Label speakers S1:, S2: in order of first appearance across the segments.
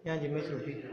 S1: 影入欲厝去。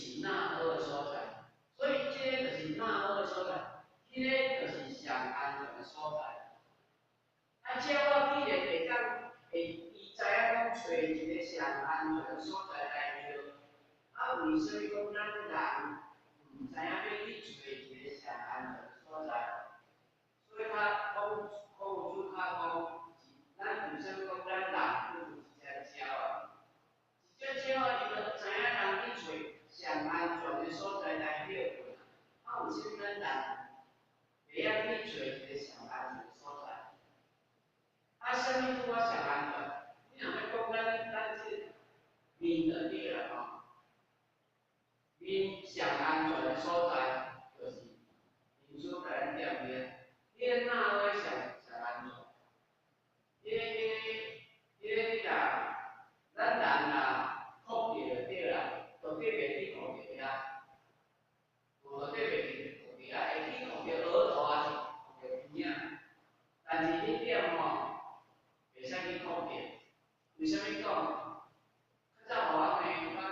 S1: 是若好的所在。所以這个就是若好的所在，彼个就是上安全的所在。啊，這我既然會當會伊知影講揣一个上安全的所在來著，啊，為啥物講咱人毋知影欲去揣一个上安全的所在？所以較講講有主較講，咱為啥物講咱人叫做一隻鳥仔？一隻鳥仔伊就知影人去揣上安全的所在來歇睏，啊，為啥物咱人袂曉去揣一个上安全的所在？啊，啥物拄仔上安全？你若欲講咱這面就對啦吼，面上安全的所在，就是民主共咱點名，彼个哪會上上安全？彼个你若咱人若哭著就對啦，就特別去哭著遐，無就特別去哭著遐，會去哭著額頭抑是哭著邊仔，但是彼點吼，袂使去哭著。為啥物講？較早予我呢，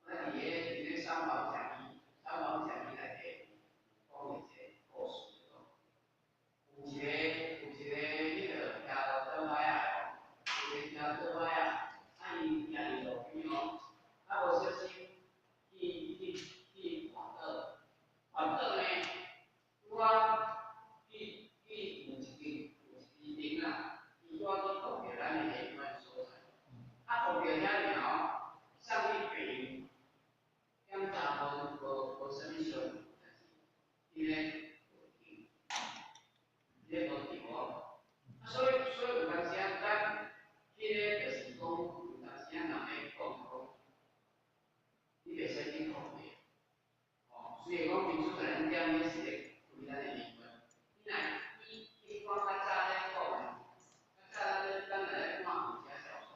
S1: 我佇个三寶講義，三寶講義內底講一個故事，講有一個彼個騎倒擺仔吼，有一個騎倒擺仔，啊伊行佇路邊吼，啊無小心去絆倒，絆倒呢，拄仔去有一支釘仔，伊拄仔去碰著咱的彼款所在，啊碰著遐爾後，送去病院檢查無啥物傷，但是彼个無停，彼个無停哦。啊，所以有當時啊，咱彼个就是講，有當時啊，人咧講講，你袂使去碰著，吼，雖然講民主共咱點咧是咧開咱的靈魂，你若你看較早咧講的，較早咱若咧看武俠小說，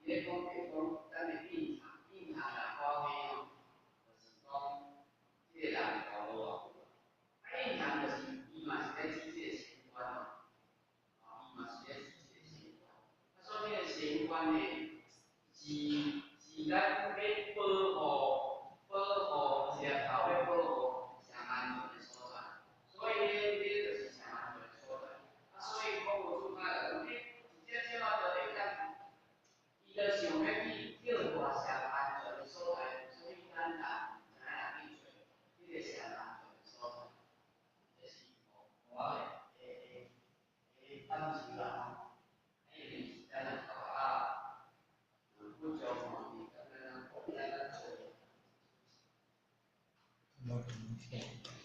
S1: 伊咧講就講咱的隱藏隱藏若發揮吼，就是講這個人頭路偌久啊，隱藏就是伊嘛是咧指這個仙官哦，吼，伊嘛是咧指這個仙官，啊，所以彼個仙官呢，是咱欲保護一粒頭欲保護上安全的所在，所以彼就是上安全的所在。啊，所以講有主較就講，一隻鳥仔就會當，伊就想欲去跳過上安全的所在，所以咱人毋知影去揣彼個上安全的所在，這是我的感受啦吼。啊，因為時間若到啊，不足吼，伊感覺咱咱做。
S2: 冇影響。